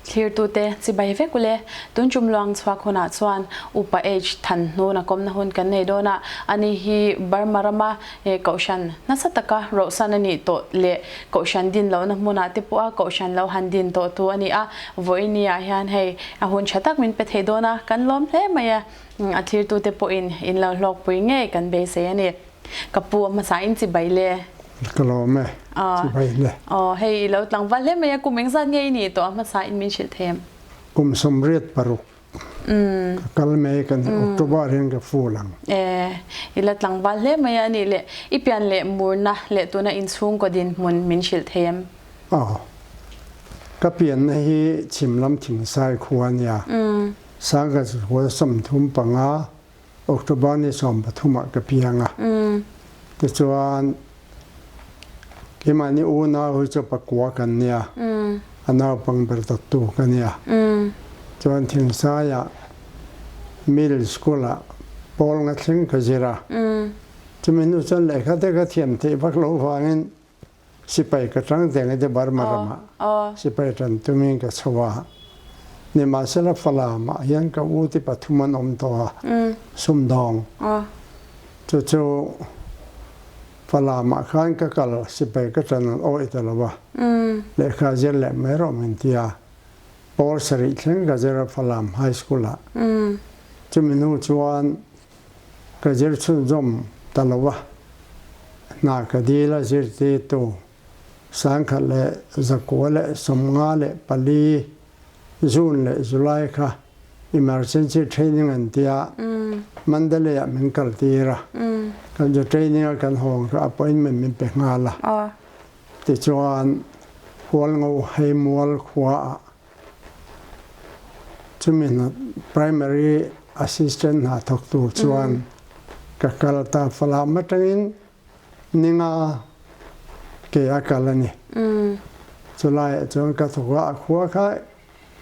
Thlirtute chibai vek ule. Tun tum luang chhuak hunah chuan Upa H than hnuna kawmna hun kan nei dawn a, ani hi Burma rama Kohhran nasa taka rohsan a nih tawh leh Kohhran din lohna hmunah te pawha Kohhran lo han din tawh tu a ni a, vawiini ah hian hei a hun tha tak min pe thei dawn a, kan lawm hle mai a, a thlirtute pawhin in lo hlawkpui ngei kan beisei a ni. Ka pu a hmasa in chibai le. Ka lawm e, chibai le. Aw, hei i lo tlangval hle mai a, kum engzat nge i nih tawh a hmasa in min hrilh thei em? Kum 86 ka kal mai kan October hian ka ful ang. E, i la tlangval hle mai a nih le, i pian leh murna leh tuna inchhungkaw dinhmun min hrilh thei em? Aw, ka pianna hi Chhimlam Thingsai khua a nia, Sangha khua 35 October ni 13 ah ka piang a. Tichuan keimah ni unau hi chu pakua kan nia. A naupang ber dawttu ka nia. Chuan Thingsai ah middle school ah pawl nga thleng ka zir a. Chumi hnu chuan lehkha te ka thiam theih vak loh vangin Sipai ka ṭang deng i te Burma ram ah sipai ṭan tumin ka chho a. Nimahsela Falam ah hian ka u ti pathum an um tawh a, sumdawng. Cucu Falam ah khan ka kal sipai ka ṭan an awih ta lo a. Lehkha zir leh mai rawh min ti a. Pawl sarih thleng ka zir a Falam High School ah. Chumi hnu chuan Ka zir chhunzawm ta lo a, hna ka dil a zirtirtu 1994 June leh July kha emergency training an tia Mandalay ah min kal tir a, kan chu training a kan hawng kha appointment min pe nghal a, tichuan Hualngo Heimual khua ah Chumi hna primary assistant hna thawk tur chuan ka kal ta. Falam atangin ninga ke a kal a ni. Chulaiah chuan ka thawk a, a khua kha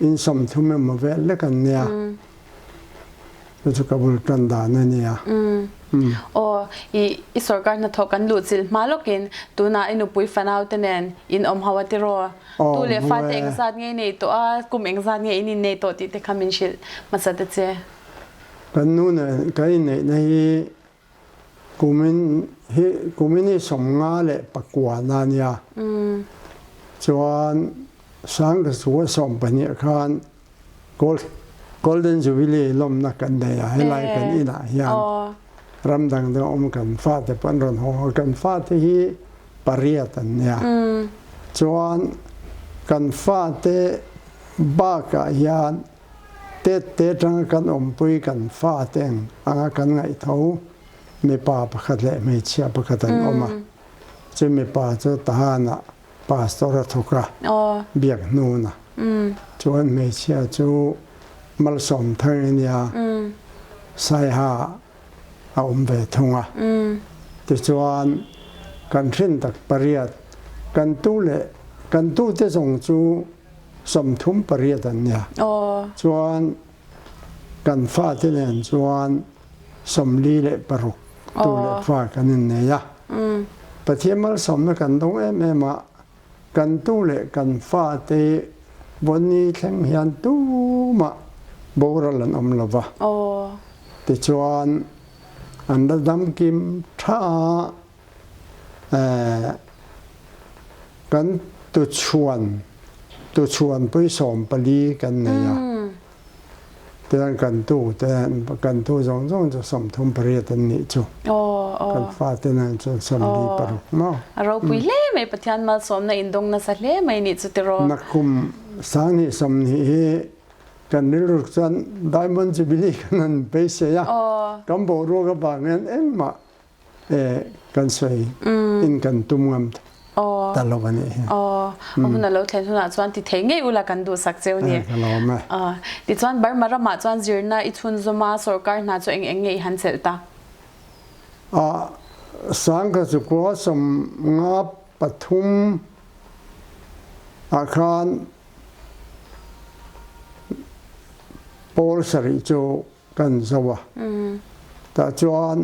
in 30 emaw vel lek an nia. Chu chu ka bul tan dan a nia. Aw, i i sorkar hnathawk kan luh chilh hma lawkin tunah i nupui fanau te nen in awm ho a tiraw? Tu leh fate engzat nge i nei tawh a, kum engzat nge in innei tawh tih te kha min hrilh hmasa ta che. Kan nu nen kan inneihna hi kumin hi kumin hi 59 na a nia. Chuan 2012 khan Golden Jubilee lawmna kan nei a, helai kan inah hian ramdang dang awm kan fate pawh an rawn haw a, kan fate hi pariat an nia. Chuan kan fate bakah hian tette atanga kan awmpui kan fate ang anga kan ngaihtho mipa pakhat leh hmeichhia pakhat an awm a, chu mipa chu Tahanah Pastor a thawk a, biak hnuna chuan hmeichhia chu malsawm thang a nia, Saiha a awm ve thung a. Tichuan kan hrin tak pariat, kan tu leh kan tute zawng chu 38 an nia. Chuan kan fate nen chuan 46 tu leh fa kan innei a. Pathian malsawmna kan dawng em em a, kan tu leh kan fate vawnni thleng hian tumah boral an awm lo va. Tichuan an la dam kim tha a, kan tuchhuan tuchhuanpui 14 kan nei a. Tichuan kan tu te kan tu zawng zawng chu 38 an nih chu. Kan fate nen chuan 46 maw. A ropui hle mai Pathian malsawmna in dawng nasa hle mai nih chu tiraw. Nakum 2020 hi kan rilru chuan Diamond Jubilee kan han beisei a. Kan boruak avangin engmah kan sawi in kan tum ngam ta lo a nih hi. Aw, a hun a lo thlen hunah chuan ti thei ngei ula kan duhsak cheu ni. Ka lawm e. Tichuan Burma ramah chuan zirna i chhunzawm a, sorkar hna chu eng eng nge i han chelh ta? A sangkhat chu khua 53 ah khan pawl sarih chu kan zo a. Tah chuan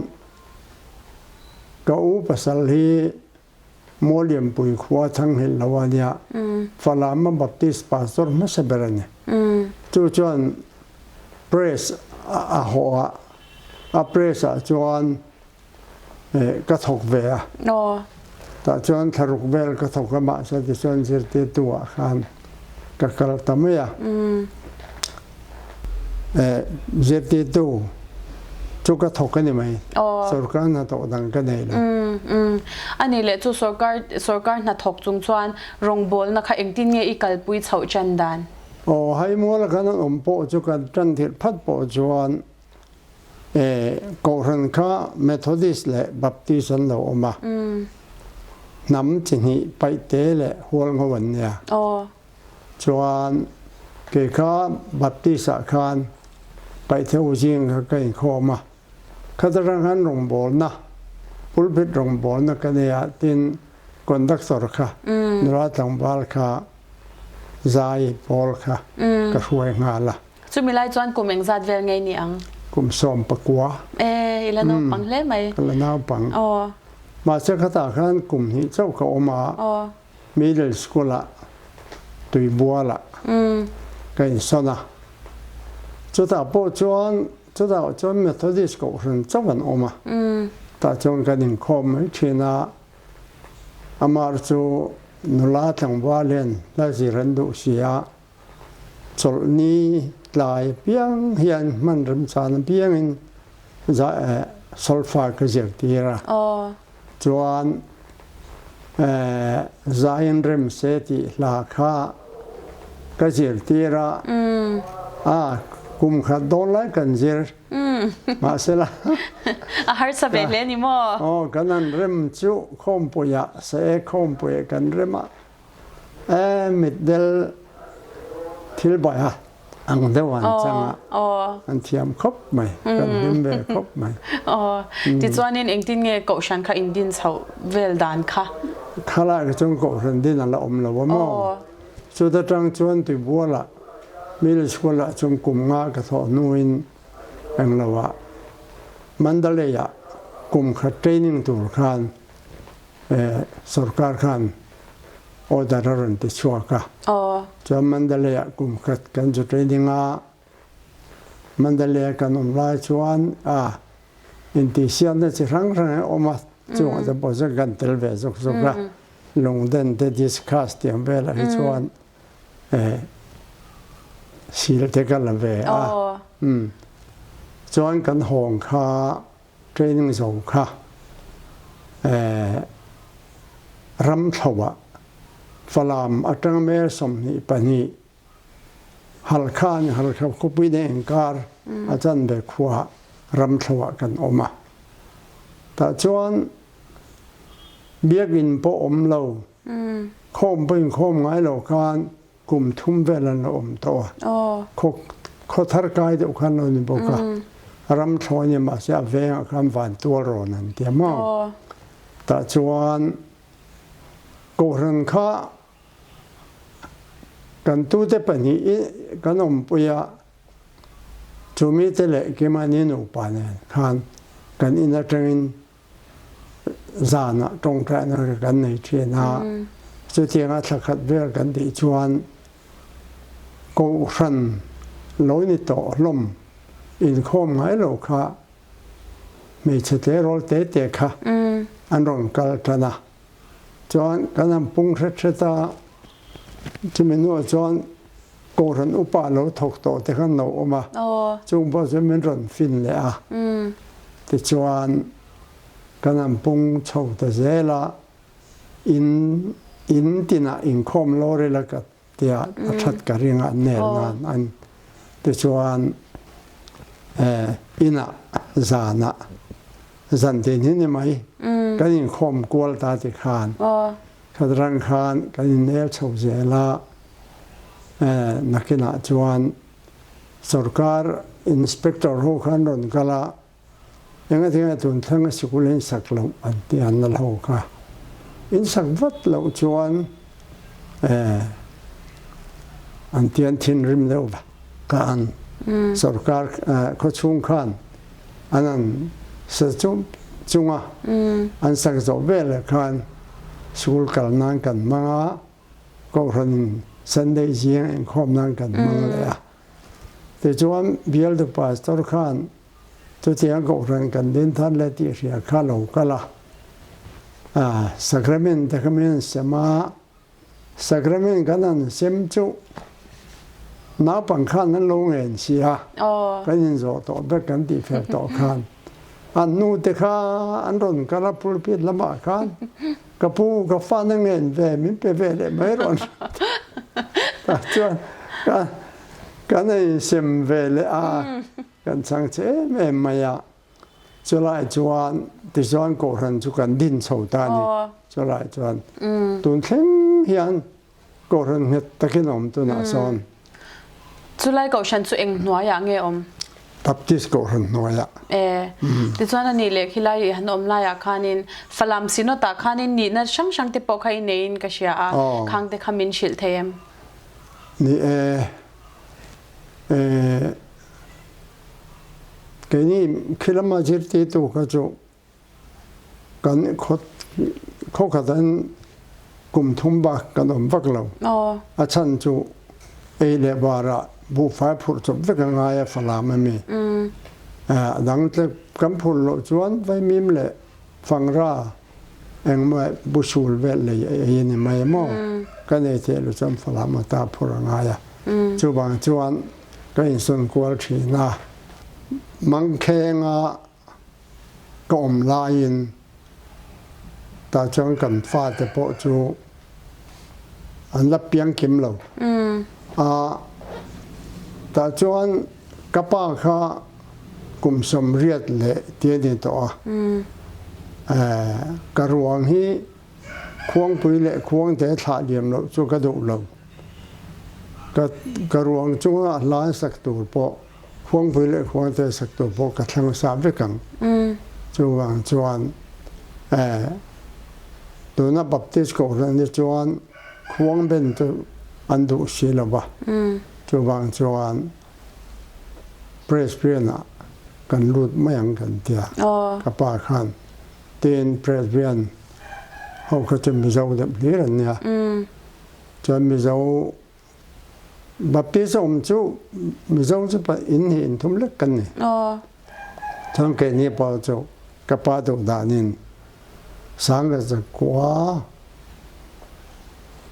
ka u pasal hi Muallianpui khua Thanghilh lo a nia. Falam a Baptist pastor hmasa ber a ni. Chu chuan press a hawh a, a press ah chuan ka thawk ve a. Tah chuan thlaruk vel ka thawk a, mahse tichuan zirtirtu ah khan ka kal ta mai a. Zirtirtu chu ka thawk a ni mai. Sorkar hnathawk dang ka nei lo. A nih leh chu sorkar sorkar hnathawk chung chuan rawngbawlna kha engtin nge i kalpui chhoh tan dan? Aw, Haimuala kan an awm pawh chu kan tan thilh phat pawh chuan Kohhran kha Methodist leh Baptist an lo awm a. Hnam chi hnih Paihte leh Hualngo an nia. Chuan kei kha Baptist ah khan Paihtheu zing kha ka inkhawm a, khata tang khan rawngbawlna, pulpit rawngbawlna ka nei a, tin conductor kha nula tlangval kha zai pawl kha ka hruai nghal a. Chumi lai chuan kum engzat vel ngei ni ang? Kum 19. E, i la naupang hle mai. Ka la naupang. Mahse khatah khan kum hnih chauh ka awm a. Middle School ah Tuibual ah ka insawn a, chutah pawh chuan chutah chuan Methodist kohhran chauh an awm a, tah chuan kan inkhawm mai thin a, amah chu nula tlangval hian hla zir an duh si a, chawlhni tlai apiang hian hman remchan apiangin solfa ka zirtir a, chuan Zion rem se tih hla kha ka zirtir a, a kum khat dawn lai kan zir mahsela a harsa ve hle ni maw? Aw kan han rem chu khawmpuiah sa e khawmpuiah kan rem a, E mitdel thil bawih a ang deuh an chang a, an thiam khawp mai, kan hlim ve khawp mai. Tichuanin engtin nge Kohhran kha in din chhoh vel dan kha? Khalai kha chuan Kohhran din a la awm lo a maw? Chuta tang chuan Tuibualah, Middle School-ah chuan kum nga ka thawh hnuin engloah Mandalay-ah kum khat training tur khan Sorkar khan order a rawn ti chhuak a. Chuan Mandalay ah kum khat kan zu training a, Mandalay a kan awm lai chuan a intihsiamna chi hrang hrang a awm a, chungah te pawh chuan kan tel ve zuk zuk a, lungden te discuss tiang velah hi chuan sil te ka la ve a. Chuan kan hawng kha Training zo kha ram thlo ah Falam atang mel 22 Halkha in Halkha khawpui nen inkar a chanve khua ram thlo ah kan awm a. Tah chuan biakinn pawh awm lo, khawm pawh inkhawm ngai lo khan kum thum vel an lo awm tawh a. Khaw thar kai deuh khan lo ni bawk a. Ram thlawi ni mahse a vengah khan van tual rawn an ti a maw. Tah chuan Kohhran kha kan tute pahnih kan awmpui a, chumi te leh keimahni nupa nen khan kan in atangin zanah tawngtaina kan nei thin a, chutianga thla khat vel kan tih chuan Kohhran lo ni tawh hlawm inkhawm ngai lo kha hmeichhe tleirawl te te kha an rawn kal tan a, chuan kan han pung hret hret a, chumi hnuah chuan Kohhran upa lo thawk tawh te khan lo awm a, chung pawh chu min rawn fin leh a. Tichuan kan han pung chho ta zel a, in in tinah inkhawm lawr ila ka tia a that ka ring a, nel nan an tichuan inah zanah zan tin hi ni mai kan inkhawm kual ta ti khan khatrang khan kan innel chho zel a. Nakinah chuan sorkar inspector ho kha an rawn kal a, engatinge tun thleng a sikul in sak loh an ti an la ho kha. In sak vat loh chuan an ti an thinrim deuh va ka an sorkar khawchhung khan an an sa chung chunga an sak zawh veleh khan. School kal nan kan hmang a, Kohhran Sunday zing inkhawm nan kan hmang leh a. Tichuan bialtu pastor khan chutiang Kohhran kan din thar leh tih hria kha lo kal a, Sacrament te kha min sem a, Sacrament kan han sem chu naupang khan an lo ngen si a, kan inzawh tawh vek kan tih fel tawh khan an nu te kha an rawn kal a pulpit lamah khan ka pu ka fan a ngen ve min pe ve leh mai rawn tah chuan ka kan ei sem ve leh a kan chhang che em em mai a. Chulai chuan tichuan Kohhran chu kan din chho ta a ni. Chulai chuan tun thleng hian Kohhran nghet takin a awm tunah sawn. Chulai Kohhran chu eng hnuaiah nge awm? Baptist Kohhran hnuaiah. E, tichuan a nih leh khilai i han awm laiah khanin Falam Synod-ah khanin nihna hrang hrang te pawh kha i neiin ka hria a, khang te kha min hrilh thei em? Ni e, e. Keini khi lama zirtirtu kha chu kan khaw khat-an kum thum bak kan awm vak lo. A chhan chu ei leh barah buhfai phurh chawp vek a ngai a Falam a mi. A dang tlek kan phurh loh chuan vaimim leh fangra engmaw busul vel lei ei a ni mai maw? Kan ei theih loh chuan Falam ata phurh a ngai a. Chuvang chuan ka insawn kual thin a, Mangkhenga ka awm laiin tah chuan kan fate pawh chu an la piang kim lo a, tah chuan ka pa kha kum 80 leh ti a ni tawh a, ka ruang hi Khuangpui leh khuangte thlah liam loh chu ka duh lo. Ka ka ruang chunga hla sak tur pawh khuangpui leh khuangte sak tur pawh ka thlang sa vek ang. Chuvang chuan eh tuna Baptist Kohhran hi chuan khuang ben chu an duh si lo va. Chuvang chuan Presbyterian ah kan lut mai ang kan tia ka pa khan. Tin Presbyterian ho kha chu Mizo deuh hlir an nia. Chuan Mizo Baptist awm chu Mizo chu pa in hi in thum lek kan ni. Chuan keini pawh chu ka pa duh danin sanga zakua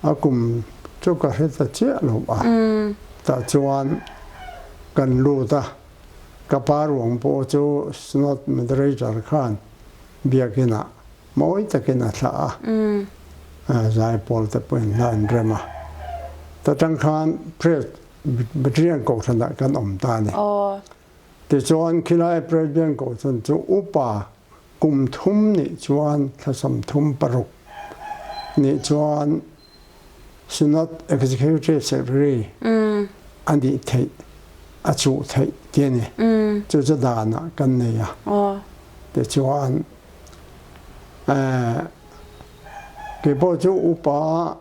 a kum chu ka hre ta chiah lo a. Tah chuan kan lut a. Ka pa ruang pawh chu Synod Moderator khan biakinah mawi takin a thlah a, zaipawl te pawhin hla an rem a. Ta tang khan Presbyterian Kohhranah kan awm ta a ni. Tichuan khilai Presbyterian Kohhran chu upa kum thum nih chuan thla 36 nih chuan Synod Executive Secretary a nih theih, a chuh theih ti a ni. Chu chu danah kan nei a. Tichuan keipawh chu upa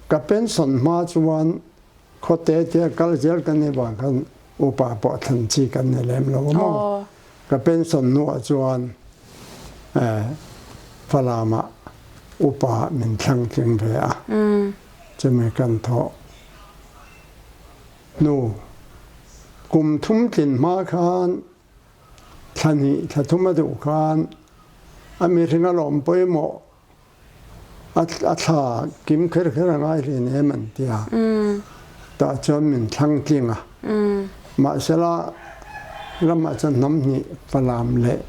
ka pension hma chuan khawte tia kal zel kan nih vang khan upa pawh thlan chi kan ni lem lo a maw. Ka pension hnuah chuan Falamah upa min thlang tling ve a, chumi kan thawh hnu kum thum tlin hma khan thla hnih thla thum a duh khan a mihring a lawm pawimawh a thla kim kher kher a ngai hle nem an ti a, tah chuan min thlang tling a. Mahsela ramah chuan hnam hnih Falam leh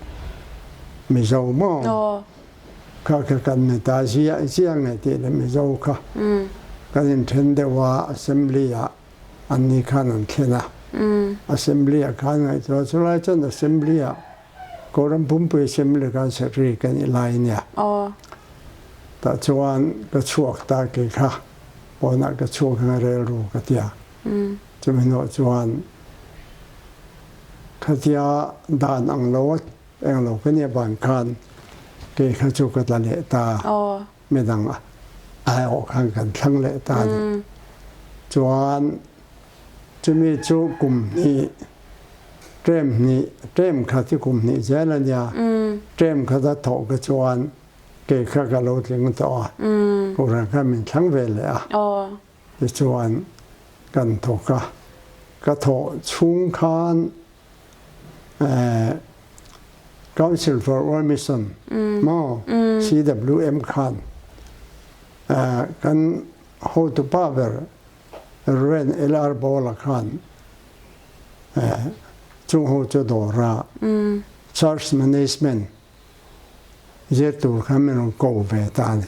Mizo maw kha kha kan ni ta zia zia nge tih leh Mizo kha kan inthen deuh a Assembly ah an ni khan an thlen a, Assembly ah khan ngaihtuah chulai chuan Assembly ah Kawlram pumpui Assembly khan secretary kan i lai nia. Tah chuan ka chhuak ta kei kha pawnah ka chhuak hna relru ka tia. Chumi hnuah chuan khatia dan ang lo eng lo ka nia ban khan kei kha chu ka tla leh ta. Midang aiawh khan kan thlang leh ta ni. Chuan chumi chu kum hnih Term hnih, term khat hi kum hnih zel a nia. Term khat a thawh ka chuan Kei kha ka lo tling tawh a, Kohhran kha min thlang ve leh a. Tichuan kan thawk a, ka thawh chhung khan Council for World Mission maw CWM khan kan hotupa ber Rev. LR Bawla khan chung ho chu dawr a, Church Management zir tur khan min rawn ko ve ta a ni.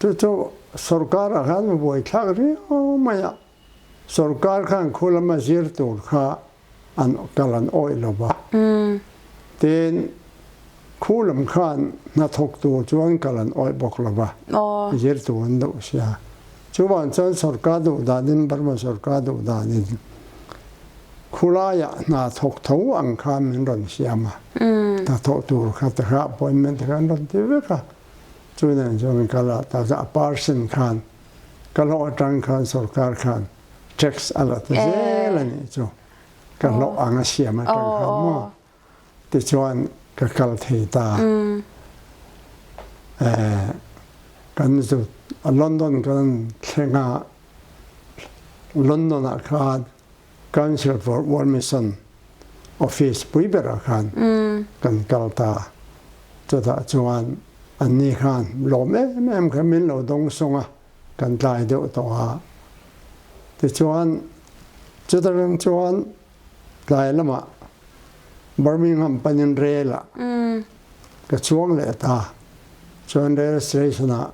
Chu chu sorkar ah khan buaithlak riau mai a, sorkar khan khu lama zir tur kha an kal an awih lo va. Tin, khu lam khan hnathawk tur chuan kal an awih bawk lo va, zir tur an duh sia. Chuvang chuan sorkar duh danin, Burma sorkar duh danin khulaiah hna thawk tho ang khan min rawn siam a, hnathawh tur kha te kha appointment te kha an rawn ti vek a. Chu nen chuan kal a, tah chuan a person khan ka hlawh atang khan sorkar khan tax a la ta zel a nih chu. Ka hlawh ang a siam atang khan maw. Tichuan ka kal thei ta. Kan zu London kan thleng a, London ah khan Council for World Mission office pui berah khan kan kal ta. Chutah chuan anni khan lawm em em kha min lo dawng sung a, kan tlai deuh tawh a. Tichuan chuta rang chuan tlai lamah Birmingham panin rel ah ka chuang leh ta. Chuan rail station ah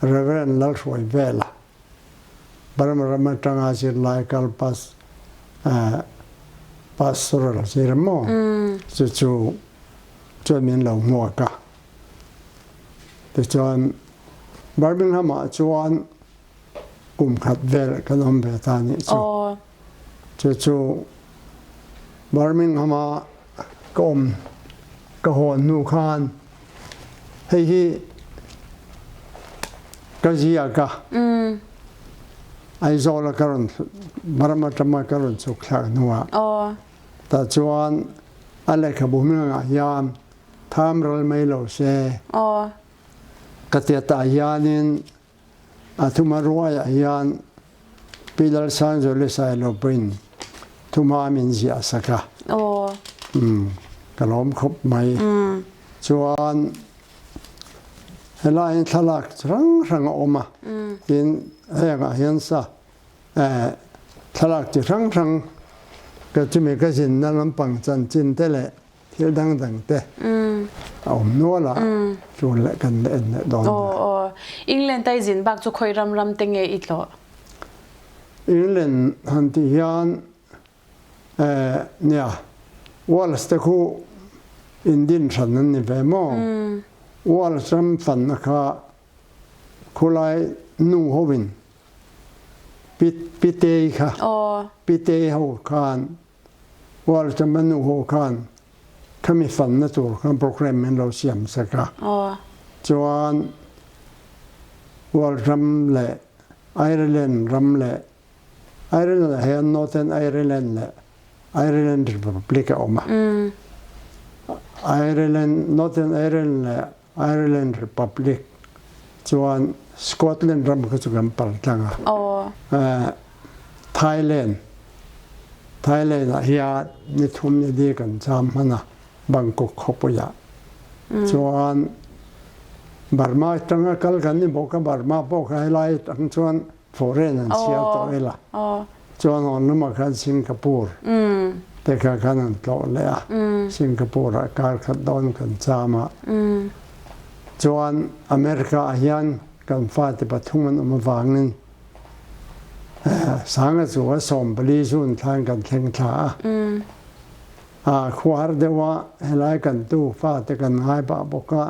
Reverend Lalhruai Vela Burma ram atanga zirlai kal pas pastoral zir maw chu chu chuan min lo hmuak a. Tichuan Birmingham ah chuan kum khat vel kan awm ve ta nih chu. Chu chu Birmingham ah ka awm ka hawn hnu khan hei hi ka ziak a. Aizawl a ka rawn Burma tama ka rawn chhuk thlak hnuah tah chuan a lehkhabu hmingah hian tham ral mai lo se ka tia tah hianin A thuma ruaiah hian Pi Lalsangzuali Sailo pawhin thuma min ziah sak a. Ka lawm khawp mai. Chuan helai hian thlalak chi hrang hrang a awm a. Tin hengah hian sa thlalak chi hrang hrang ka chumi ka zinna lampang chanchin te leh thil dang dang te a awm nual a tul leh kan la en leh dawn nia. Aw England a i zin bak chu khawi ram ram te nge i tlawh? England han tih hian nia Wales te khu indin hran an ni ve maw? Wales ram fanna kha khulai nu hovin Pitei kha Pitei ho khan World chama nu ho khan khami fanna tur khan program min lo siam sak a. Chuan World ram leh Ireland ram leh Ireland ah hian Northern Ireland leh Ireland Republic a awm a. Ireland Northern Ireland leh Ireland Republic chuan Scotland ram kha chu kan pal tlang a. Thailand Thailand ah hian ni thum ni li kan cham hman a Bangkok khawpui ah. Chuan Burma atanga kal kan ni bawk a Burma pawh kha helai atang chuan foreign an chhiar tawh ila. Chuan hawn lamah khan Singapore te kha khan an tlawh leh a, Singapore ah kar khat dawn kan cham a. Chuan America ah hian kan fate pathum an awm avangin Sanga chu a 14 zun thlan kan thleng thla a. A khuar deuh a, helai kan tu fate kan ngai pah bawk a.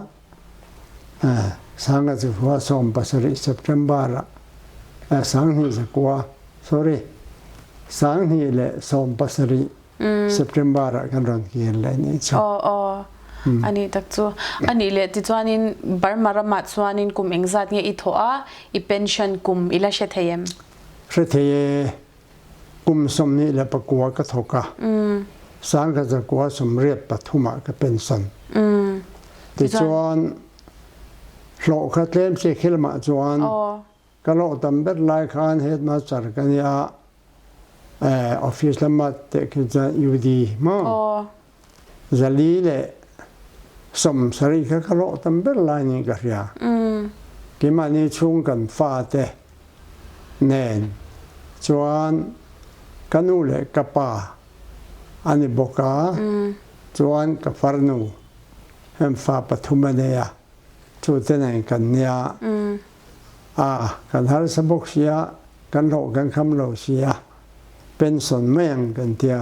Sanga chu khua 17 September ah 2009 sorry 2017 September ah kan rawn kir leh nih chu. Aw aw ani tak chu ani leh tichuanin Burma ramah chuanin kum engzat nge i thawh a i pension kum i la hre thei em? Hre thei e kum 29 ka thawk a, 1983 ah ka pension. Tichuan. Hlawh kha tlem si khilamah chuan ka hlawh tam ber lai khan headmaster ka nia office lama te khi chuan UD maw zali leh 70 kha ka hlawh tam ber lai niin ka hria. Keimahni chhung kan fate nen chuan ka nu leh ka pa a ni bawk a, chuan ka farnu Heng fa pathum a nei a, chute nen kan nia a, kan harsa bawk sia, kan hlawh kan kham lo sia, pension mai ang kan tia,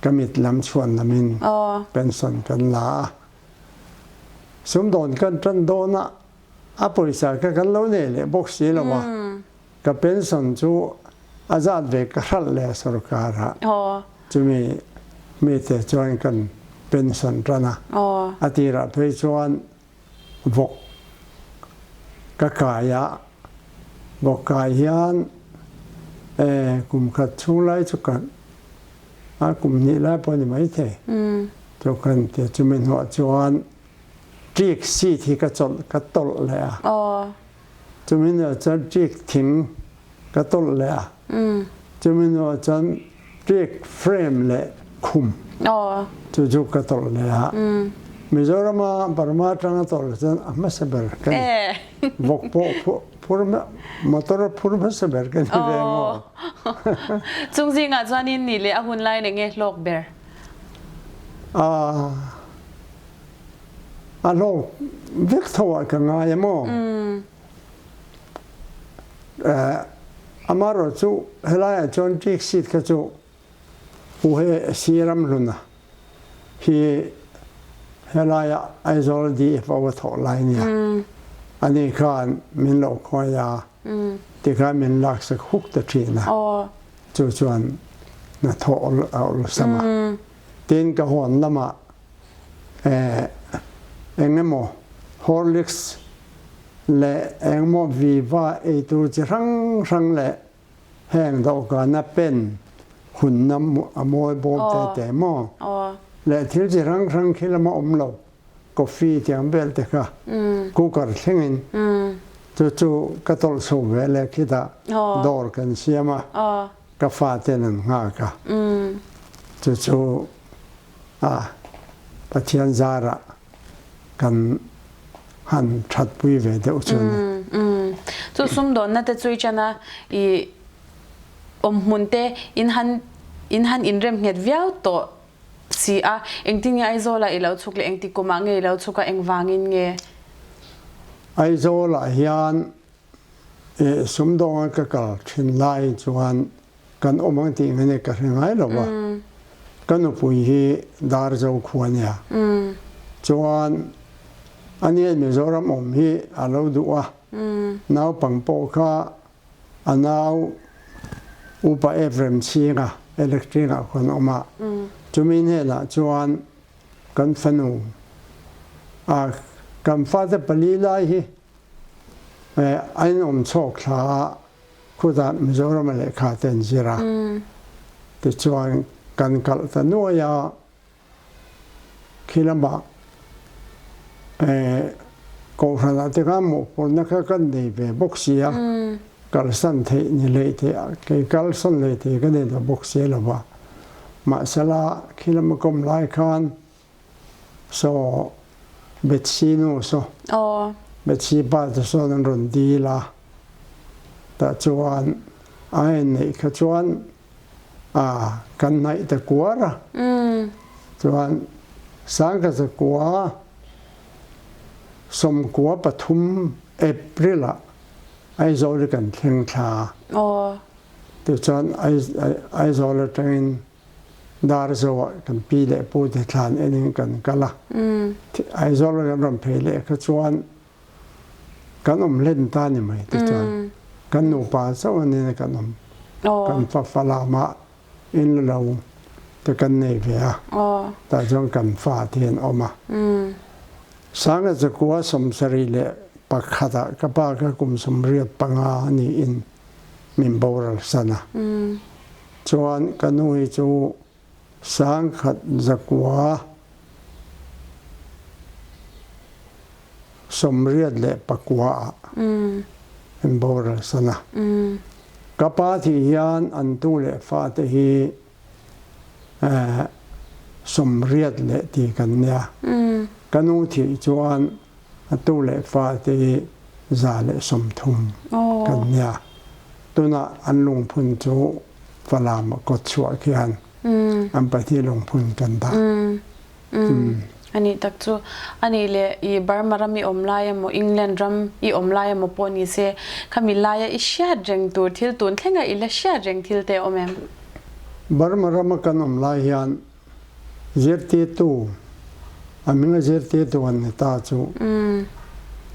ka mit lam chhuan lamin pension kan la a. Sumdawn kan tan dawn a, a pawisa kha kan lo nei leh bawk si lo a, ka pension chu a zat ve ka hralh leh a sorkar ah. Chumi mite chuan kan pension tan a, a tirah phei chuan vawk ka kai a, vawk kai hian kum khat chhung lai chu ka a kum hnih lai pawh a ni maithei chu kan ti a, chumi hnuah chuan ṭik seat hi ka chawlh ka tawlh leh a, chumi hnuah chuan ṭik thing ka tawlh leh a. Chumi hnuah chuan ṭek frame leh khum chu chu ka tawlh leh a. Mizoram a Burma aṭanga tawlh chuan a hmasa ber ka ni. Vawk pawh phur motor a phur hmasa ber ka ni ve maw. Chung zingah chuanin ni leh a hun lai eng nge hlawk ber? A hlawk vek tho ah ka ngai a maw. Amaherawh chu helaiah chuan ṭik seat kha chu u he Siram hluna hi helaia Aizawl DFO a thawh lai nia. Ani khan min lo khawi a, tikhan min laksak huk ta ṭhin a. Chu chuan hnathawh a awlsam a. Tin ka hawn lamah eng emaw Horlicks leh engmaw viva ei tur chi hrang hrang leh heng dawhkana pen hunna a mawi bawm te te maw leh thil chi hrang hrang khi lama awm lo coffee tiang vel te kha cooker thlengin chu chu ka tawlh chho ve leh khitah dawr kan siam a ka faten an nghak a chu chu a Pathian zarah kan han thatpui ve deuh chu a ni. Chu sumdawnna te chui chana i awmhmun te in han in han inrem nghet viau tawh si a, engtin nge Aizawlah i lo chhuk leh engti kumah nge i lo chhuk a, engvangin nge? Aizawlah hian sumdawnga ka kal thin lai chuan kan awm ang tih nge ka hre ngai lo va, ka nupui hi Darzo khua a nia. Chuan ania Mizoram awm hi a lo duh a, naupang pawh kha a nau Upa Ephraim Chhinga Electric ah khuan awm a, chumi hnenah chuan kan fanu a kan fate pali lai hi a inawm chhawk thla a, Khutah Mizorama lehkha te an zir a, tichuan kan kalh ta nuai a, khi lamah Kohhranah te khan mawhphurhna kha kan nei ve bawk si a, kalsan theih ni hlei theih a, kei kalsan hlei thei ka nei ta bawk si lo va, mahsela khi lama kawm lai khan Saw Bethsy nu saw Bethsy pa te sawn an rawn dil a, tah chuan a inneih kha chuan a kan hnaih ta kuar a, chuan Sangkazakua 13 April ah Aizawl hi kan thleng thla a, tichuan Aizawl atangin Darzo ah kan pi leh pu te thlan en in kan kal a. Aizawl kan rawn phei leh kha chuan kan awm hlen ta ni mai ti chuan kan nupa chauh anin kan awm. Kan fa Falam ah in lo te kan nei ve a. Tah chuan kan fa te an awm a. Sanga zakua 71 ah ka pa kha kum 85 niin min boral san a. Chuan ka nu hi chu 84 ah an boral san a. Ka pa thih hian an tu leh fate hi 80 leh ti kan nia. Ka nu thih chuan a tu leh fate hi 130 kan nia. Tunah an lungphun chu Falam ah kawtchuah khian an pahnih lungphun kan dah. Anih tak chu. Anih leh i Burma ram i awm lai emaw England ram i awm lai emaw pawh ni se, khami laia i hriat reng tur thil tun thlenga i la hriat reng thil te a awm em? Burma rama kan awm lai hian zirtirtu, a hminga zirtirtu an ni ta chu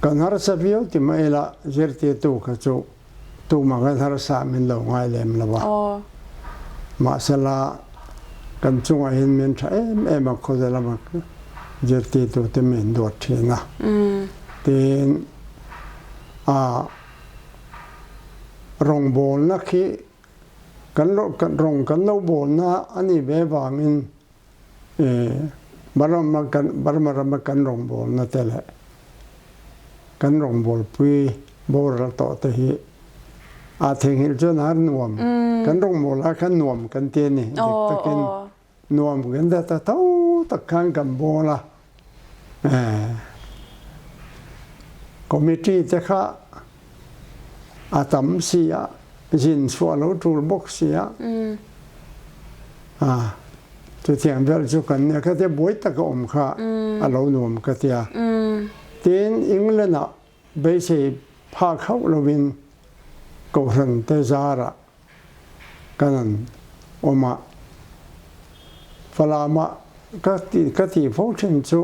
kan harsa viau ti mai ila zirtirtu kha chu Tumah kan harsa min lo ngai lem lo a. Mahsela kan chungah hian min tha em em a, khawvel lama zirtirtute min duat thin a. Tin, a rawngbawlna khi kan rawng kan lo bawlna a nih ve vangin Burma rama kan rawngbawlna te leh kan rawngbawlpui boral tawh te hi aa theihnghilh chuan har nuam kan rawngbâwl ah khan nuam kan ti a ni. Dik takin nuam kan ti ta tho tak khan kan bawl a. Committee te kha a tam si a, zin chhuah lo tul bawk si a. Chutiang vel chu kan nia kha tia buai taka awm kha a lo nuam ka tia. Tin, England ah beisei phak hauh lovin Kohhran te zarah kan an awm a. Falamah ka ka tih fo thin chu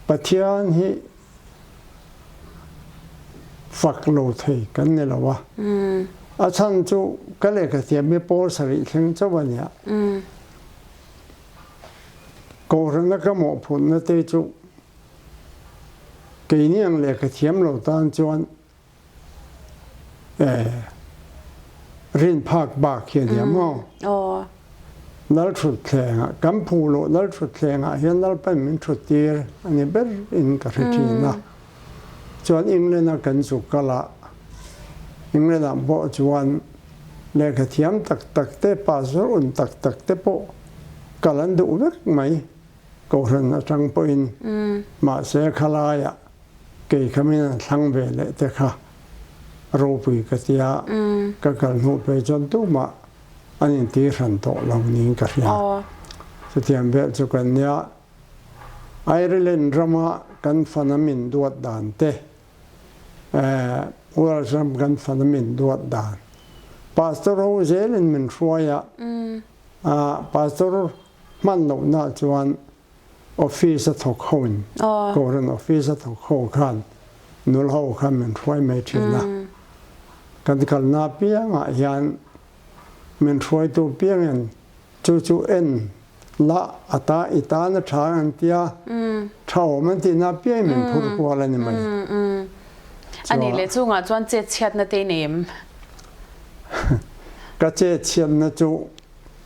Pathian hi fak lo thei kan ni lo a. A chhan chu ka lehkha thiam hi pawl sarih thleng chauh a nia. Kohhrana ka mawhphurhna te chu keini ang lehkha thiam lo tan chuan rin phak bak hi a nia maw? Lal thutthlengah kan phu loh lal thutthlengah hian Lalpan min thuttir a ni ber in ka hre thin a. Chuan England a kan zuk kal a, England ah pawh chuan lehkha thiam tak tak te, pastor un tak tak te pawh kal an duh vek mai Kohhran atang pawhin. Mahse khalaiah Kei kha min an thlang ve leh te kha ropui ka tia, ka kal hnuh phei chuan tumah an inti hran tawh lo niin ka hria. Chutiang vel chu kan nia, Ireland rama kan fana min duat dan te, Wales ram kan fana min duat dan, Pastor ho zelin min hruai a, Pastor hman lohna chuan Office a thawk ho in Kohhran office a thawk ho khan nula ho khan min hruai mai thin a. Kan kalna piangah hian min hruaitu piangin chu chu en la a ta i tan a tha an tia, tha awm an tihna piangin min phur kual a ni mai. Anih leh chungah chuan chet chhiatna te i nei em? Ka chet chhiatna chu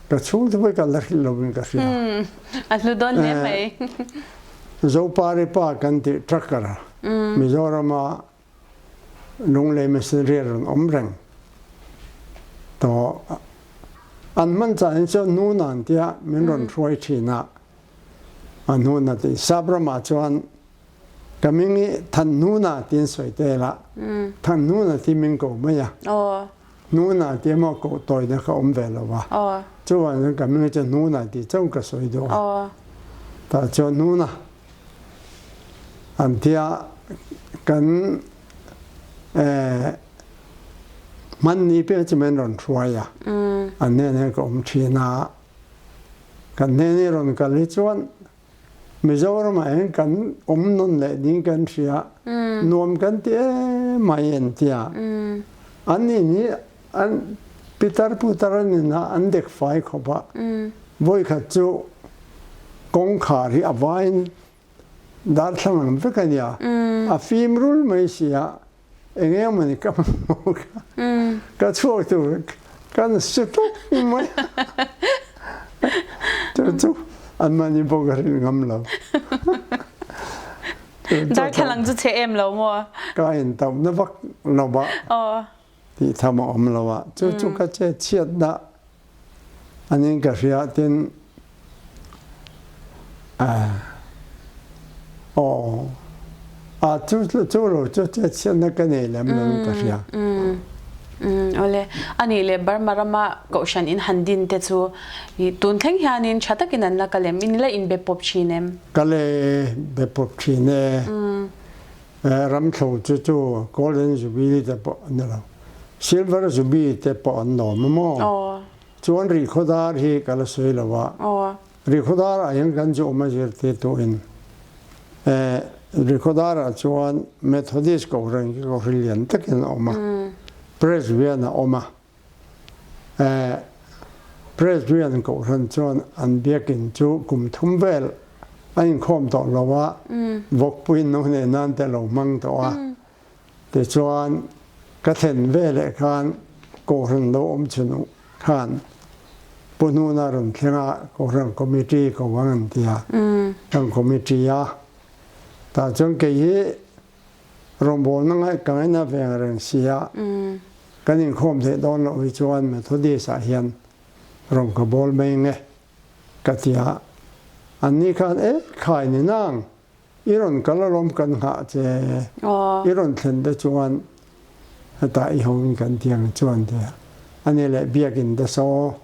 Ka chhung te pawh ka la hrilh lovin ka hria. A hlu dawn hle mai. Zopari pa kan tih trucker a Mizorama Lunglei missionary rawn awm reng tawh an hman chan hi chuan Nunan tia min rawn hruai thin a, a hnuna tih sap ramah chuan ka hming hi Thanhnuna tiin sawi tel a, Thanhnuna tih min ko mai a. Hnuna tih emaw koh tawina kha awm ve lo va. Chuvang chuan ka hming chu Hnuna tih chauh ka sawi duh a. Tah chuan Hnuna an tia kan hmanni piang chu min rawn hruai a. An hnenah hian ka awm thin a. Kan hnen i rawn kal hi chuan Mizoramah hian kan awm nawn leh ding kan hria, nuam kan ti em mai an ti a. An in hi an pitar putar an in a, an dek fai khawp a. Vawikhat chu kawngkhar hi a vaiin darthlalang ang vek a nia, a fim rul mai si a, Eng emawni ka hmu kha ka chhuak tur kan su tuk mai chu chu an mahni pawh ka rin ngam lo. Darthlalang chu chhe em lo maw? Ka in tauh na vak lo ba. Tih tham a awm lo a. Chu chu ka che chhiat dah anin ka hria tin aw a chu chu lo chu che chhiat na ka nei lem lo ka hria. Ole ani le Burma rama kohhran in han din te chu tun thleng hianin tha takin an la kal em? In la in be pawp thin em? Ka le be pawp thin e. Ramthlo chu chu Golden Jubilee te pawh an ni lo. Silver Jubilee te pawh an lawm a maw? Chuan Rihkhawdar hi ka la sawi lo a. Rihkhawdar ah hian kan chu awm a zirtirtu in Rihkhawdar ah chuan Methodist Kohhran khi Kohhran lian takin a awm a. Presbyterian a awm a. Presbyterian Kohhran chuan an biakin chu kum thum vel a inkhawm tawh lo a, vawkpui nu nen nan te lo hmang tawh a. Tichuan, ka thlen veleh khan Kohhran lo awm chhun khan Pu Hnuna rawn thleng a, Kohhran Committee ko ang an ti a, kan committee a. Tah chuan kei hi rawngbawlna ngaih ka ngaina ve ang reng si a, kan inkhawm theih dawn loh hi chuan Methodist ah hian rawn ka bawl mai nge ka ti a, anni khan e khai ni nang i rawn kal alawm kan nghah che, i rawn thlen te chuan hetah i ho in kan ti ang chuan ti a, ani leh biakin te saw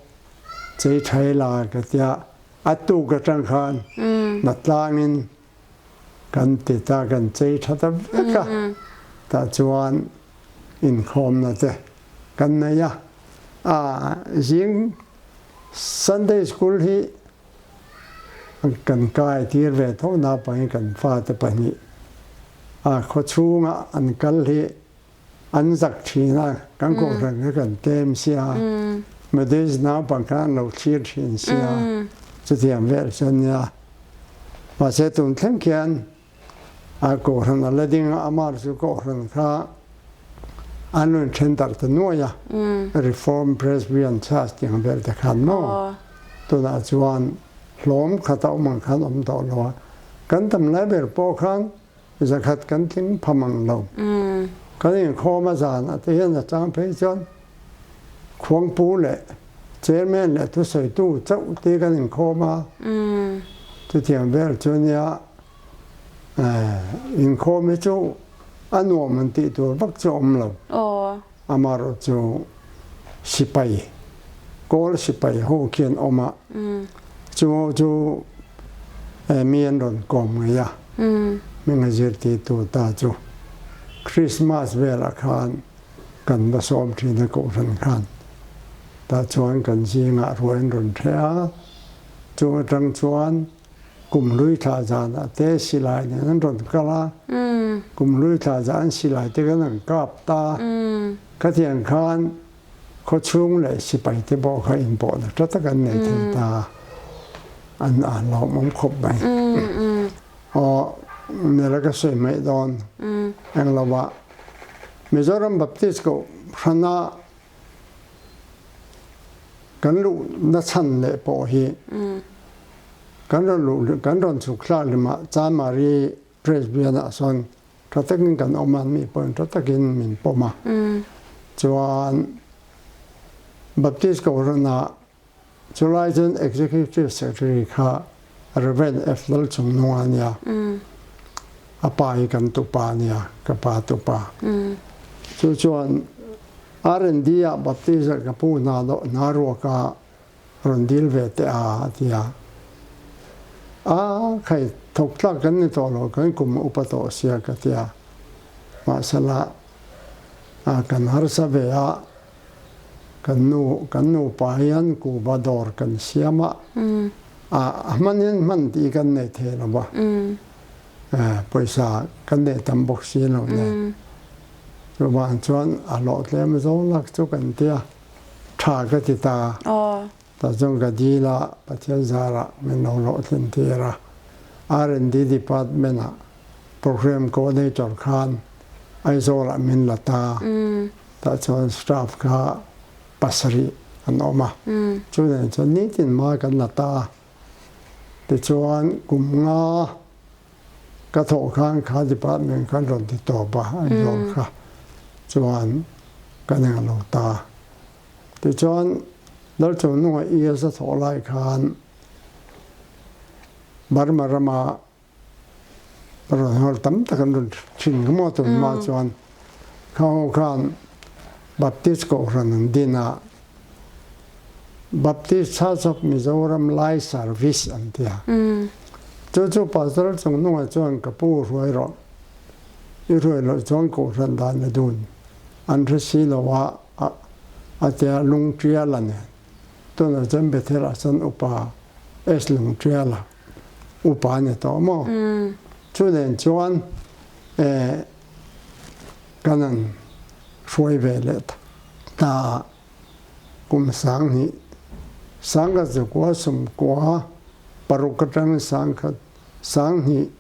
chei thai la ka ti a, a tuk atang khan hnatlangin Kan ti ta kan chei tha ta vek a, tah chuan inkhawmna te kan nei a, a zing Sunday school hi kan kai tir ve tho naupangin kan fate pahnih a khawchhunga an kal hi an zak thin a, kan kohhran kha kan tlem sia, Methodist naupang kha an lo thlir thin sia, chutiang vel chu a nia. Mahse tun thleng khian a kohhran a la ding a, amah chu kohhran kha an rawn then darh ta nuai a, Reformed Presbyterian Church tih ang vel te khan maw, tunah chuan hlawm khat a awm ang khan awm tawh lo a, kan tam lai ber pawh khan Zakhat kan tling pha mang lo. Kan inkhawm a zan ah te hian a chang phei chuan Khuangpu leh Chairman leh thusawitu chauh te kan inkhawm a. Chutiang vel chu nia inkhawm hi chu a nuam an tih tur vak chu a awm lo. Amaherawh chu sipai, Kawl sipai ho khian awm a, chu ho chu mi an rawn kawm ngei a, hming a zirtirtu ta chu Christmas velah khan kan va sawm thin a kohhran khan, tah chuan kan zingah ruai an rawn hreh a, chung atang chuan Kum hlui thla zanah te silai nen an rawn kal a, kum hlui thla zan an silai te khan an kap ta. Khatiang khan khawchhung leh sipai te pawh kha inpawhna tha tak an nei thei ta. An an lawmawm khawp mai. Aw, nela ka sawi hmaih dawn eng lovah Mizoram Baptist Kohhrana Kan luh na chan leh pawh hi kan rawn luh kan rawn chhuk thlak limah Chanmari Presbyterian ah sawn tha takin kan awm a, mi pawhin tha takin min pawm a. Chuan Baptist Kohhran ah chulai chuan Executive Secretary kha Rev. F. Lalchungnunga a nia. A pa hi kan tupa a nia, ka pa tupa. Chu chuan R&D ah Baptist ah ka pu hna dawh hna ruak ah rawn dil ve teh a, a ti a. A khai thawk tlak kan ni tawh lo, kan kum a upa tawh sia ka ti a. Mahsela a kan harsa ve a, kan nu kan nupa hian kuva dawr kan siam a, a hman in hman tih kan nei thei lo va, pawisa kan nei tam bawk si lo nen. Chuvang chuan a hlawhtlem zo lak chu kan ti a, tha ka ti ta. Tah chuan ka dil a, Pathian zarah min lo hlawhtlin tir a. R&D department ah program coordinator khan Aizawl ah min la ta. Tah chuan staff kha pasarih an awm a. Chu nen chuan nitin hma kan la ta. Tichuan kum nga. Ka thawh khan kha department khan rawn ti tawp a, Aizawl kha chuan kan eng lo ta. Tichuan Lalchungnunga ES a thawh lai khan Burma rama rawn hawl tam tak an rawn thin kha maw tunhma chuan kha ho khan Baptist Kohhran an din a, Baptist Church of Mizoram Lai Service an ti a. Chu chu Pastor Chungnunga chuan ka pu hruai rawh, i hruai loh chuan Kohhran dan a dun an hre si lo a, a tia Lungtiala nen tunah chuan Bethel ah chuan Upa S Lungtiala upa a ni tawh maw? Chu nen chuan kan han hruai ve leh ta a, kum sanghnih, sangkhat zakua sawmkua paruk atangin sangkhat sanghnih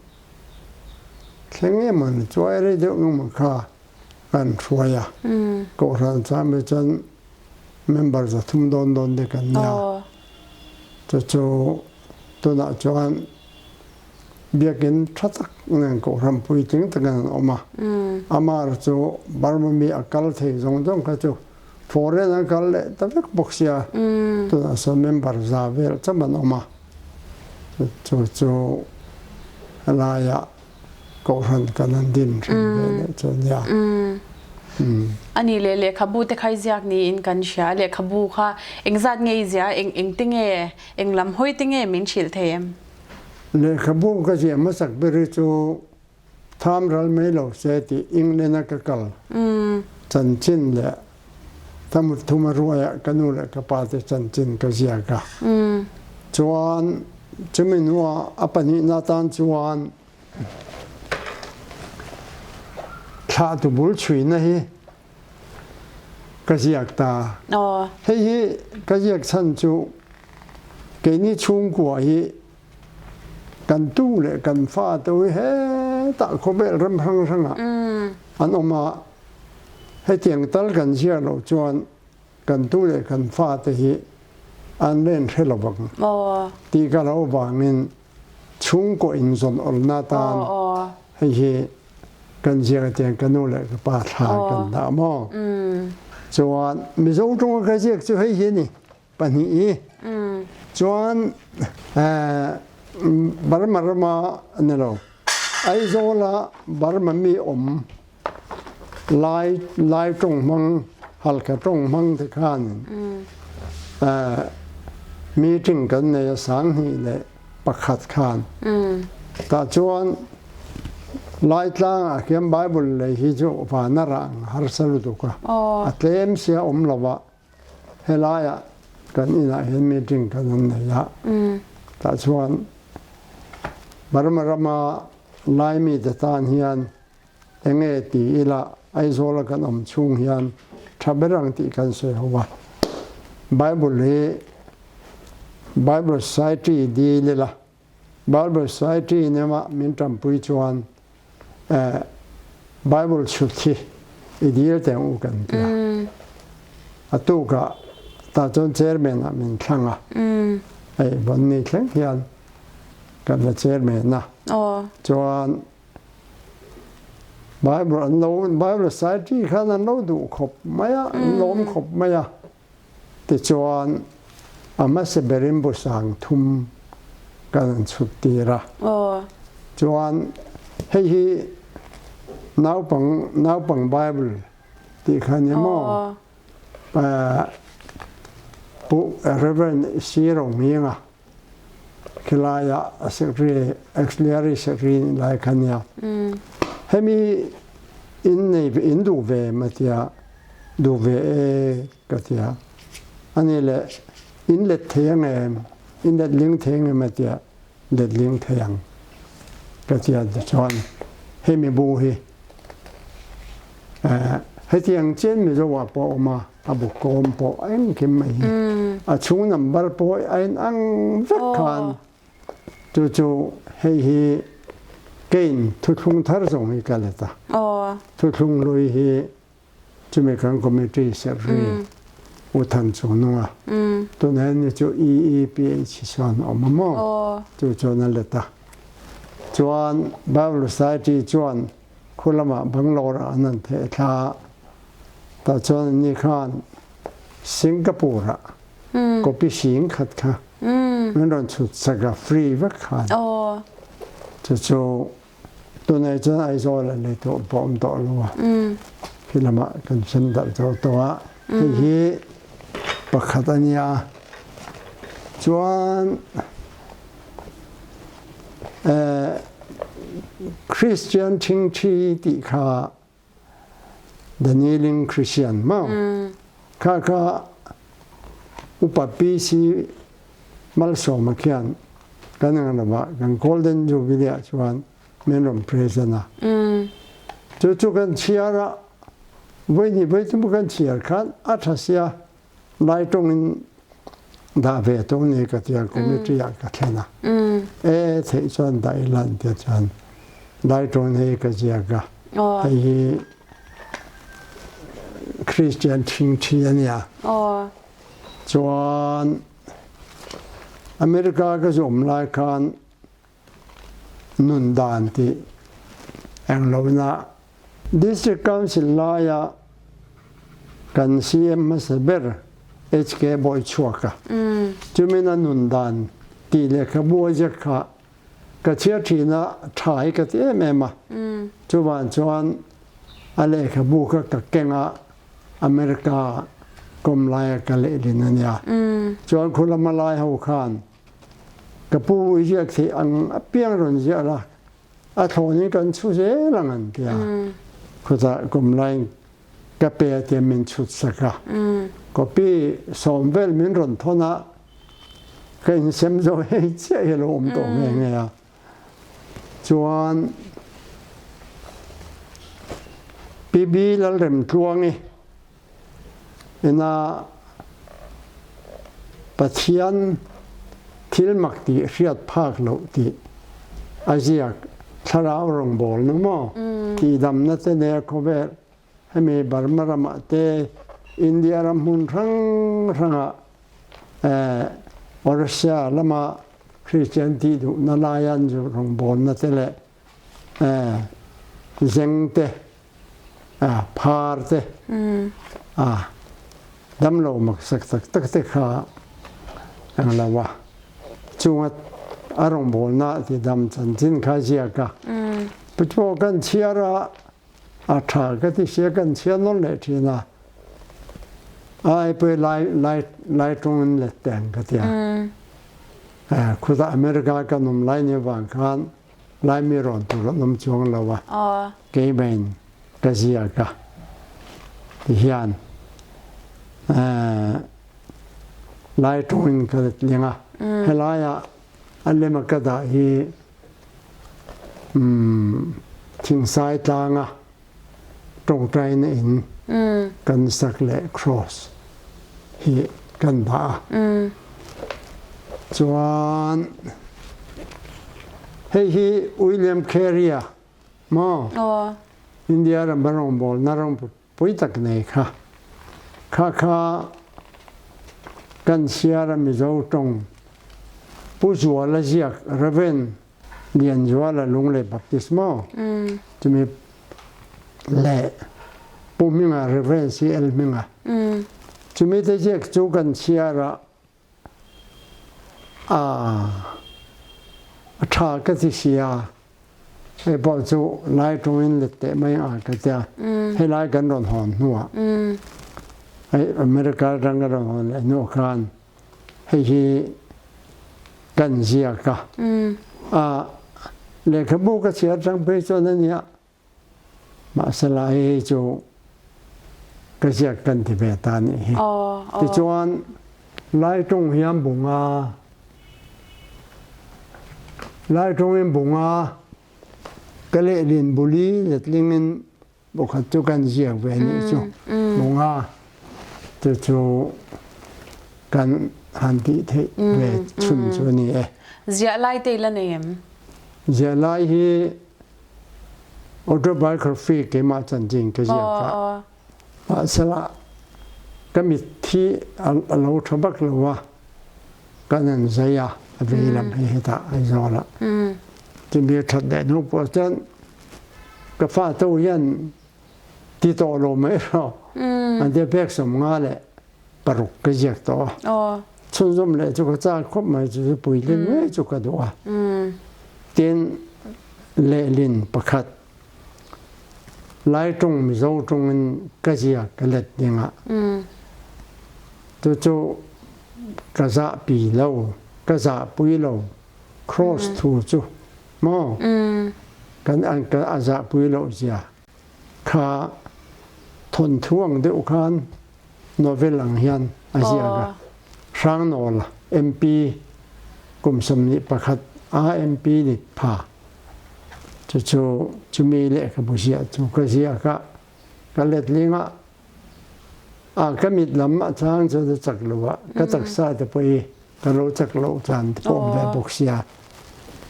thleng emaw ni chuai rei deuh engemaw kha kan hruai a, Kohhran chuan mi chuan member 300 dawn dawn te kan nia. Chu chu tunah chuan biakinn tha tak nen kohhran puitling takin an awm a. Amar chu Burma mi a kal thei zawng zawng kha chu foreign an kal leh ta vek bawk sia. Tunah sawn member za vel cham an awm a. Chu chu helaiah Kohhran kan an din hrim ve leh chu nia. Ani leh lehkhabu te kha i ziak niin kan hria. Lehkhabu kha engzat nge i ziah a, eng eng te nge, eng lam hawi te nge min hrilh thei em? Lehkhabu ka ziah hmasak ber hi chu tham ral mai lo se tih England a ka kal chanchin leh Thamut thuma ruaiah ka nu leh ka pa te chanchin ka ziak a. Chuan chumi hnuah a pahnihna tan chuan thlahtu bul chhuina hi ka ziak ta. Hei hi ka ziak chhan chu keini chhungkua hi kan tu leh kan fa te hi hetah khawvel ram hrang hrangah an awm a. Hetiang tal kan ziah loh chuan kan tu leh kan fate hi an len hre lo vang tih ka lo vangin chhungkaw inzawn awlna atan hei hi kan ziak atiang ka nu leh ka pa thla kan dah maw? Chuan Mizo tawnga ka ziak chu hei hi a ni. Pahnih i chuan Burma rama ni lo Aizawla Burma mi awm lai lai tawng hmang Halkha tawng hmang te khan meeting kan nei a 2001 khan tah chuan Laitlangah khian Bible lei hi chu vana rang harsa lutuk a a tlem sia awm lo a. Helaiah kan inah hian meeting kan an nei a, tah chuan Burma rama Laimi te tan hian enge ti ila Aizawla kan awm chhung hian tha ber ang tih kan sawi ho a. Bible hi Bible Society dil ila, Bible Society nema min tanpui chuan Bible chhut hi i dil teh u kan ti a. A tukah tah chuan chairman ah min thlang a. Hei vawn ni thleng hian kan la chairman a. Chuan Bible an lo Bible Society khan an lo duh khawp mai a, an lawm khawp mai a. Tichuan, a hmasa berin bu 3000 kan an chhut tir a. Chuan, hei hi naupang naupang Bible tih kha ni maw? Pu Reverend C. Rohminga khilaiah secretary auxiliary secretary nih lai kha nia. Hemi in nei in duh ve ma tia duh ve e ka tia. Ani le in let thei ang em in let ling thei ang em a tia let ling thei ang ka tia chuan hemi bu hi hetiang chen Mizo ah pawh a awm a. A bu kawm pawh engkim mai hi a chhung number pawh a in ang vek khan chu chu hei hi kein thuthlung thar zawng hi ka let a thuthlung hlui hi chumi kan committee secretary U Than Chu nunga tunah hian ni chu EEPH chuan a awm a maw chu chuan a let a. Chuan Bible Society chuan khu lamah Bangalore ah an han theh thla a, tah chuan anni khan Singapore ah copy sing khat kha min rawn chhut sak a, free vek khan. Chu chu tunai chuan Aizawl ah lei tawh pawh awm tawh lo a, khi lamah kan sem darh tawh tawh a, hei hi pakhat a nia. Chuan Christian ṭhingṭhi tih kha The Kneeling Christian maw? Kha kha upa PC Malsawma khian kan ang lova kan Golden Jubilee ah chuan min rawn present a. Chu chu kan chhiar a, voi hnih voi thum kan chhiar khan a ṭha sia Lai tawngin dah ve tawh ni ka tia committee ah ka thlen a. E theih chuan dah i lan tia chuan Lai tawng hei ka ziak a. Hei hi Christian ṭhingṭhi a nia. Chuan America ka zawm lai khan nun dan tih englohna District Council laia kan CM hmasa ber HK Bawichhuaka chumin a nun dan tih lehkhabu a ziak kha ka chhiar thin a, tha hi ka ti em em a. Chuvang chuan a lehkhabu kha ka keng a, America kawm laia ka lehlin a nia. Chuan khulama lai ho khan Ka pu i ziak theih ang apiang rawn ziah la, a thlawn in kan chhu zel ang an ti a. Khutah kum laiin ka pe a tia min chhut sak a. Copy sawm vel min rawn thawn a, ka insem zo hei chiah hi a lo awm tawh nghe nghe a. Chuan PB Lalremtluangi ina Pathian thil mak tih hriat phak loh tih a ziak thlarau rawngbawl na maw tihdamna te nia khawvel hemi Burma ramah te India ram hmun hrang hrangah Orissa lama Christian tih duhna laia an rawngbawlna te leh zeng te phar te damlo maksak tak tak te kha ang lo a chunga a rawngbawlna ti dam chanchin kha ziak a pawh kan chhiar a a tha ka ti sia kan chhiar nawn leh thin a ai pui lai lai lai tawngin let teng ka tia khuta America kan um lai ni wang khan Laimi rawn tur an awm chuang lo a, keimahin ka ziak a, tihian Lai tawngin ka letling a, helaiah a lema ka dah hi Thingsai tlanga tawngtaina in kan sak leh cross hi kan dah a. Chuan hei hi William Carey-a maw India ram a rawngbawlna ram pui tak nei kha kha kha kan siar a Mizo tawng Pu Zuala ziak Rev. Lianzuala Lunglei Baptist maw chumi leh Pu Hminga Rev. CL Hminga chumi te ziak chu kan chhiar a a tha ka ti sia hei pawh chu lai tawngin let teh mai a ka tia helai kan rawn hawn hnuah hei America atang ka rawn hawn leh hnuah khan hei hi kan ziak a a lehkhabu ka chhiar tang phei chuan a nia mahsela hei chu ka ziak kan ti ve ta nih hi tichuan lai tawng hian bunga lai tawngin bunga ka lehlin buli letlingin Bukhat cu kan ziak ve nih cu bunga cucu kan han ti theih ve chun cu ni e. Ziah lai te la nei em? Ziah lai hi autobiography keimah chanchin ka ziak ka. Mahsela ka mitthi a lo tha bak lo a kan an zai a a vei lam hi hetah Aizawl ah. Chumi that leh hnu pawh chuan ka fa to hian ti tawh lo mai rawh an tia pek 56 ka ziak tawh a. Chhunzawm leh chu ka chak khawp mai chu chu puitlin ngei chu ka duh a. Tin, lehlin pakhat Lai ṭung Mizo ṭung in ka ziak ka let dingah cucu ka zahpi lo, ka zahpui lo. Cross thu cu maw kan an ka a zahpui lo zia kha thawnthu ang deuh khan novel ang hian a ziak a. Hrangnawl MP kum 21 a MP ni pha cucu cumi lehkhabu ziah cu ka ziak ah ka letling ah a ka mit lam a chang cu na cak lo ah ka taksa te poi ka lo cak lo caan te pawm ve bawk sia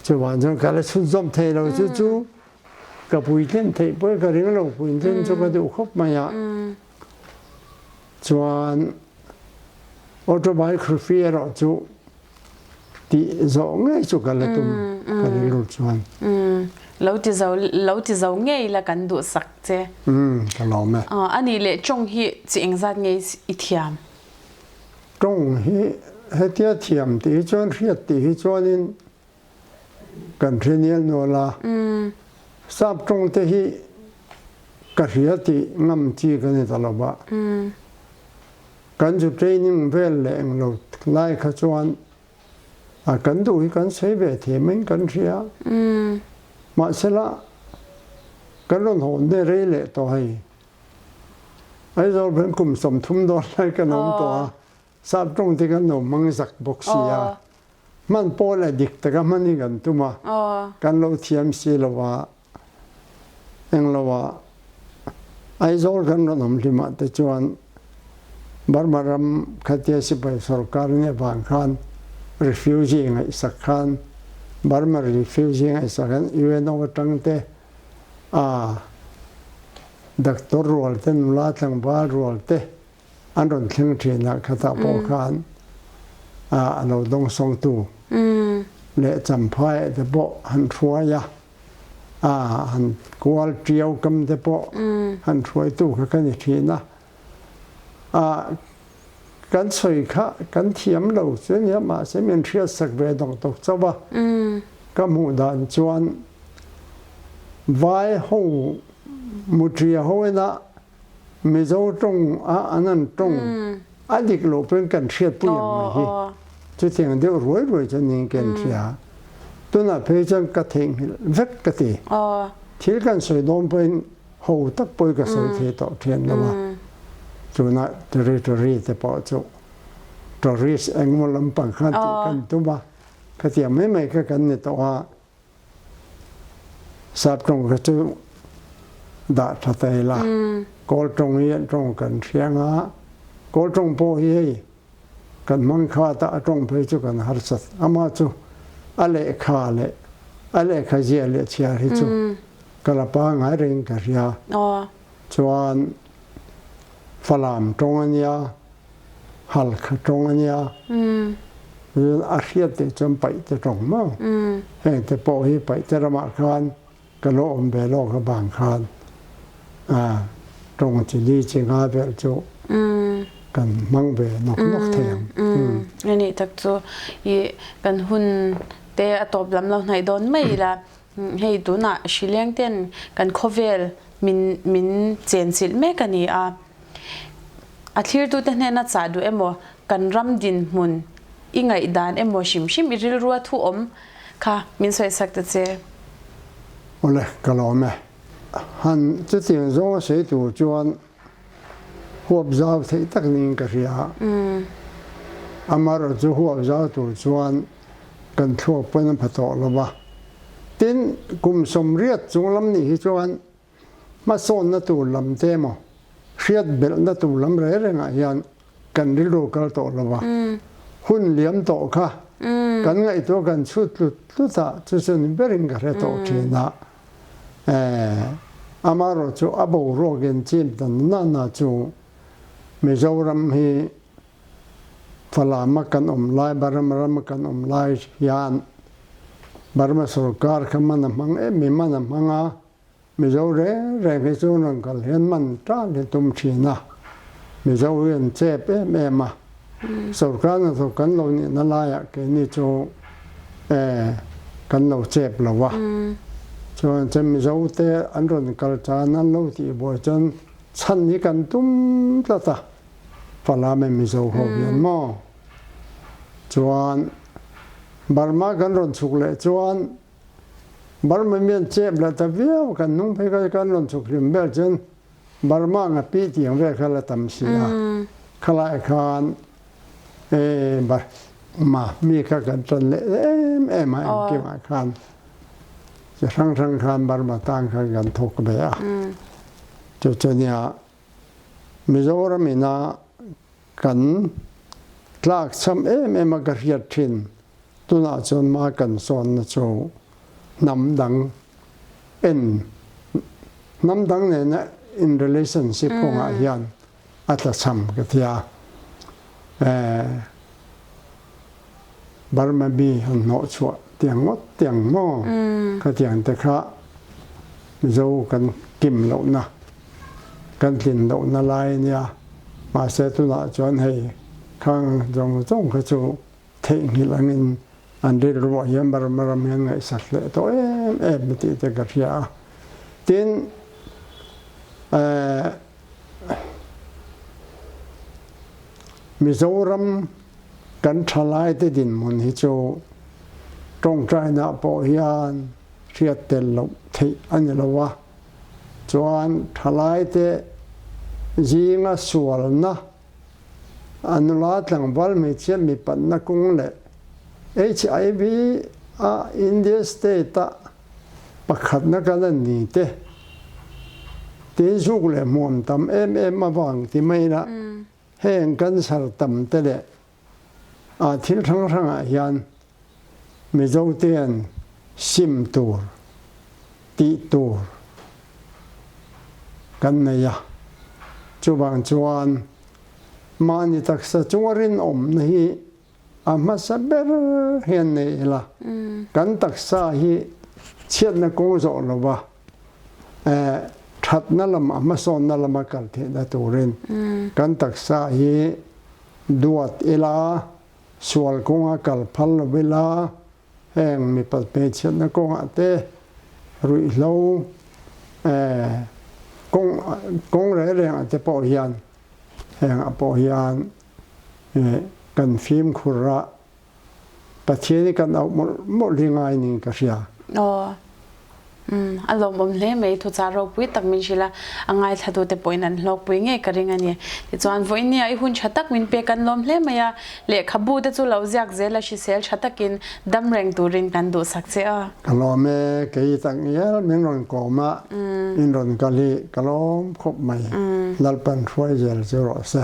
cu van cun ka la chunzom thei lo cu cu ka puitlin theih poi ka ring lo puitlin cu ka duh khop mai ah chuan autobiography erawh cu ti zawh ngei chu ka la tum ka rilru chuan. Lo ti zo lo ti zo ngei la kan duh sak che. Ka lawm e. Ani leh tawng hi chi engzat ngei i thiam? Tawng hi hetia thiam tih hi chuan hriat tih hi chuanin kan hre nial nual a. Sap tawng te hi ka hria tih ngam chi ka ni ta lo va. Kan zu training vel leh eng lo lai kha chuan a kan duh hi kan sawi ve thei maiin kan hria. Mahsela kan rawn hawn ne rei leh tawh hei. Aizawl phen kum 30 dawn lai kan awm tawh a, sap tawng te kan lo hmang zak bawk si a. Hman pawh leh dik taka hman hi kan tum a, kan lo thiam si lo a. Englo ah Aizawl kan rawn awm hlim ah te chuan Burma ram khatia sipai sorkar nih avang khan refugee ngaihsak khan Burma refugee ngaihsak khan UNO atang te a doctor rual te nula tlangval rual te an rawn thleng thin a khatah pawh khan a lo dawngsawngtu leh champhai te pawh han hruai a a han kual ṭiau kam te pawh han hruaitu kha ka ni ṭhin a a kan sawi kha kan thiam lo chu nia mahse min hriatsak ve dawk dawk chauh a ka hmuh dan chuan vai ho mutria ho ina Mizo ṭawng a an an ṭawng a dik lo pawhin kan hriatpui ang mai hi. Chutiang deuh ruai ruai chuan niin kan hria. Tunah phei chuan ka theihnghilh vek ka ti. Thil kan sawi dawn pawhin ho tak pawhin ka sawi thei tawh ṭhian lo a. Tunah territory te pawh chu tourist engemaw lampang khan tih kan tum a, khatiang mai mai kha kan ni tawh a. Sap ṭawng kha chu dah ṭha thei la. Kawl ṭawng hi ṭawng kan hria nga. Kawl ṭawng pawh hi hei kan hmang khat a, a ṭawng phei chu kan harsat. Amah chu a lehkha leh a lehkha ziah leh chhiar hi chu ka la pangngai rengin ka hria. Chuan Falam ṭawng a nia, Halkha ṭawng a nia, a hriat teh chuan Paihte ṭawng maw? Heng te pawh hi Paihte ramah khan ka lo awm ve lawk avang khan ṭawng chi li chi nga vel chu kan hmang ve nawk nawk thei ang. A nih tak chu i kan hun te a tawp lam lo hnaih dawn mai ila. Hei tunah Hrileng ten kan khawvel min min chenchilh mek a ni a. A thlirtute hnena chah duh emaw, kan ram dinhmun i ngaihdan emaw hrim hrim i rilrua thu awm kha min sawisak ta che. Awle, ka lawm e. Han chutiang zawnga sawi tur chuan huap zau theih tak niin ka hria. Amaherawhchu huap zau tur chuan kan thluak pawn a pha tawh lo va. Tin, kum 80 chung lam nih hi chuan hmasawnna tur lam te emaw, hriat belhna tur lam reng rengah hian kan rilru kal tawh lo va. Hun liam tawh kha kan ngaihtuah kan chhut tlut tlut a, chu chu ni berin ka hre tawh thin a. Amaherawhchu a boruakin chim ta na na chu Mizoram hi Falam a kan awm lai, Burma ram a kan awm lai hian. Burma sorkar kha man a hmang em mi man a hmang a, Mizo reng reng hi chu rawn kal hian man tan hi tum thin a, Mizo hi an chep em em a, sorkar hnathawk kan lo nihna laiah keini chu kan lo chep lo a, chuan chuan Mizo te an rawn kal tan an lo tih buai chuan chhan hi kan tum tlat a, Falam e Mizo ho hian maw? Chuan Burma kan rawn chhuk leh chuan Burma mi an chep leh ta viau kan hnung phei kha kan rawn chhuk hlim vel chuan Burma anga pi tiang vel kha la tam si a. Khalai khan e Burma mi kha kan tan leh em em a engkimah khan chi hrang hrang khan Burma tan khan kan thawk ve a. Chu chu nia Mizoram ina kan tlakchham em em a ka hriat thin tunah chuan ma kan sawnna chu hnam dang en hnam dang nena in relationship kawngah hian a tlachham ka ti a Burma mi han hnawh chhuah tiang ngawt tiang maw ka tiang te kha Mizo kan kim lohna kan tlin lohna lai a nia mahse tunah chuan hei khang zawng zawng kha chu theihnghilh angin an rilruah hian Burma ram hian ngaihsak leh tawh em em tih te ka hria a tin Mizoram kan thalaite dinhmun hi chu tawngtaina pawh hian hriat tel loh theih a ni lo a, chuan thalaite zinga sualna, a nula tlangval hmeichhia mipatna kawng leh HIV a India state a pakhatna kan an ni te, tinzuk leh hmuam tam em em avang ti mai ila Heng cancer tam te leh ah thil hrang hrang ah hian Mizo te'n sim tur, tih tur kan nei a. Chuvang chuan mahni taksa chunga rinawmna hi a hmasa ber hian nei ila, kan taksa hi chhiatna kawng zawh lova thatna lam a hmasawnna lama kal theihna turin kan taksa hi duat ila, sual kawnga kal phal lo ila, heng mipat hmeichhiatna kawngah te ruihhlo kawng kawng reng rengah te pawh hian hengah pawh hian kan fimkhur a Pathian hi kan auh mawlh mawlh hi ngai niin ka hria. Aw. Um, a lawmawm hle mai thuchah ropui tak min hrilh a, a ngaithlatute pawhin an hlawkpui ngei ka ring a ni. Tichuan, vawinia i hun tha tak min pek an lawm hle mai a, lehkhabu te chu lo ziak zel a hrisel tha takin dam reng turin kan duhsak che a. Ka lawm e, kei tak ngial min rawn kawm a, in rawn kal hi ka lawm khawp mai, Lalpan hruai zel chu rawh se.